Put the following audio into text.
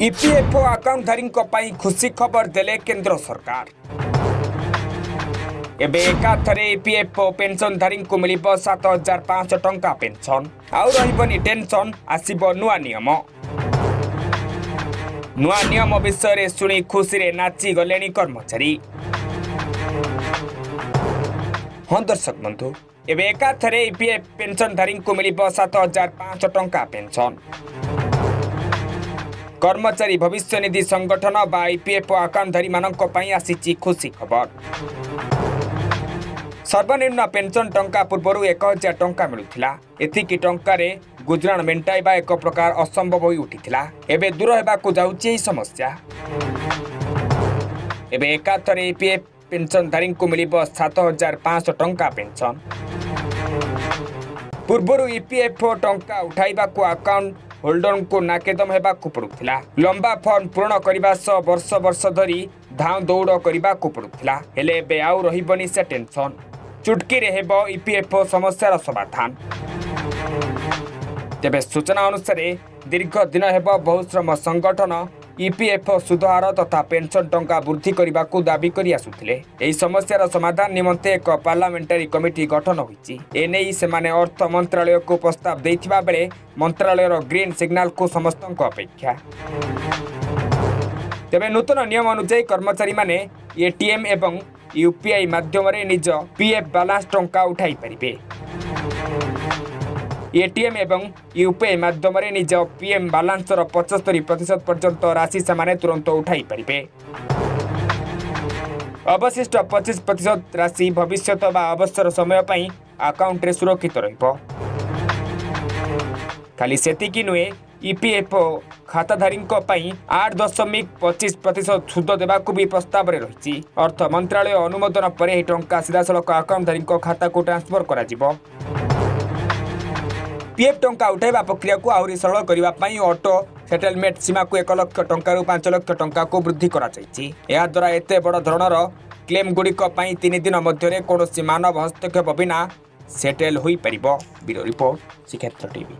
EPFO ଆକାଉଣ୍ଟଧାରୀଙ୍କ ପାଇଁ ଖୁସି ଖବର ଦେଲେ କେନ୍ଦ୍ର ସରକାର। ଏବେ ଏକାଥରେ ଇପିଏଫ୍ଓ ପେନ୍ସନଧାରୀଙ୍କୁ ମିଳିବ 7500 ଟଙ୍କା ପେନ୍ସନ୍। ଆଉ ରହିବନି ଟେନସନ୍। ଆସିବ ନୂଆ ନିୟମ। ନୂଆ ନିୟମ ବିଷୟରେ ଶୁଣି ଖୁସିରେ ନାଚି ଗଲେଣି କର୍ମଚାରୀ। ହଁ ଦର୍ଶକ ବନ୍ଧୁ, ଏବେ ଏକାଥରେ ଇପିଏଫ୍ ପେନ୍ସନଧାରୀଙ୍କୁ ମିଳିବ 7500 ଟଙ୍କା ପେନ୍ସନ୍। କର୍ମଚାରୀ ଭବିଷ୍ୟ ନିଧି ସଂଗଠନ ବା ଇପିଏଫ୍ ଆକାଉଣ୍ଟଧାରୀମାନଙ୍କ ପାଇଁ ଆସିଛି ଖୁସି ଖବର। ସର୍ବନିମ୍ନ ପେନ୍ସନ୍ ଟଙ୍କା ପୂର୍ବରୁ 1000 ଟଙ୍କା ମିଳୁଥିଲା। ଏତିକି ଟଙ୍କାରେ ଗୁଜୁରାଣ ମେଣ୍ଟାଇବା ଏକ ପ୍ରକାର ଅସମ୍ଭବ ହୋଇ ଉଠିଥିଲା। ଏବେ ଦୂର ହେବାକୁ ଯାଉଛି ଏହି ସମସ୍ୟା। ଏବେ ଏକାଥରେ ଇପିଏଫ୍ ପେନ୍ସନଧାରୀଙ୍କୁ ମିଳିବ 7500 ଟଙ୍କା ପେନ୍ସନ୍। ପୂର୍ବରୁ ଇପିଏଫ୍ଓ ଟଙ୍କା ଉଠାଇବାକୁ ଆକାଉଣ୍ଟ ହୋଲ୍ଡରଙ୍କୁ ନାକେଦମ ହେବାକୁ ପଡୁଥିଲା। ଲମ୍ବା ଫର୍ମ ପୂରଣ କରିବା ସହ ବର୍ଷ ବର୍ଷ ଧରି ଧାଉଁ ଦୌଡ଼ କରିବାକୁ ପଡୁଥିଲା। ହେଲେ ଏବେ ଆଉ ରହିବନି ସେ ଟେନସନ୍। ଚୁଟକିରେ ହେବ ଇପିଏଫ୍ଓ ସମସ୍ୟାର ସମାଧାନ। ତେବେ ସୂଚନା ଅନୁସାରେ, ଦୀର୍ଘ ଦିନ ହେବ ବହୁ ଶ୍ରମ ସଂଗଠନ ଇପିଏଫ୍ଓ ସୁଧହାର ତଥା ପେନ୍ସନ୍ ଟଙ୍କା ବୃଦ୍ଧି କରିବାକୁ ଦାବି କରି ଆସୁଥିଲେ। ଏହି ସମସ୍ୟାର ସମାଧାନ ନିମନ୍ତେ ଏକ ପାର୍ଲାମେଣ୍ଟାରୀ କମିଟି ଗଠନ ହୋଇଛି। ଏନେଇ ସେମାନେ ଅର୍ଥ ମନ୍ତ୍ରାଳୟକୁ ପ୍ରସ୍ତାବ ଦେଇଥିବା ବେଳେ ମନ୍ତ୍ରାଳୟର ଗ୍ରୀନ୍ ସିଗ୍ନାଲକୁ ସମସ୍ତଙ୍କ ଅପେକ୍ଷା। ତେବେ ନୂତନ ନିୟମ ଅନୁଯାୟୀ କର୍ମଚାରୀମାନେ ଏଟିଏମ୍ ଏବଂ ୟୁପିଆଇ ମାଧ୍ୟମରେ ନିଜ ପିଏଫ୍ ବାଲାନ୍ସ ଟଙ୍କା ଉଠାଇ ପାରିବେ। ଏଟିଏମ୍ ଏବଂ ୟୁପିଆଇ ମାଧ୍ୟମରେ ନିଜ ପିଏଫ୍ ବାଲାନ୍ସର 75% ପର୍ଯ୍ୟନ୍ତ ରାଶି ସେମାନେ ତୁରନ୍ତ ଉଠାଇ ପାରିବେ। ଅବଶିଷ୍ଟ 25% ରାଶି ଭବିଷ୍ୟତ ବା ଅବସର ସମୟ ପାଇଁ ଆକାଉଣ୍ଟରେ ସୁରକ୍ଷିତ ରହିବ। ଖାଲି ସେତିକି ନୁହେଁ, ଇପିଏଫ୍ଓ ଖାତାଧାରୀଙ୍କ ପାଇଁ 8.25% ସୁଧ ଦେବାକୁ ବି ପ୍ରସ୍ତାବରେ ରହିଛି। ଅର୍ଥ ମନ୍ତ୍ରାଳୟ ଅନୁମୋଦନ ପରେ ଏହି ଟଙ୍କା ସିଧାସଳଖ ଆକାଉଣ୍ଟଧାରୀଙ୍କ ଖାତାକୁ ଟ୍ରାନ୍ସଫର କରାଯିବ। ପିଏଫ୍ ଟଙ୍କା ଉଠାଇବା ପ୍ରକ୍ରିୟାକୁ ଆହୁରି ସରଳ କରିବା ପାଇଁ ଅଟୋ ସେଟଲମେଣ୍ଟ ସୀମାକୁ 1 ଲକ୍ଷ ଟଙ୍କାରୁ 5 ଲକ୍ଷ ଟଙ୍କାକୁ ବୃଦ୍ଧି କରାଯାଇଛି। ଏହାଦ୍ୱାରା ଏତେ ବଡ଼ ଧରଣର କ୍ଲେମ୍ ଗୁଡ଼ିକ ପାଇଁ 3 ଦିନ ମଧ୍ୟରେ କୌଣସି ମାନବ ହସ୍ତକ୍ଷେପ ବିନା ସେଟେଲ୍ ହୋଇପାରିବ। Bureau report, Srikshetra TV.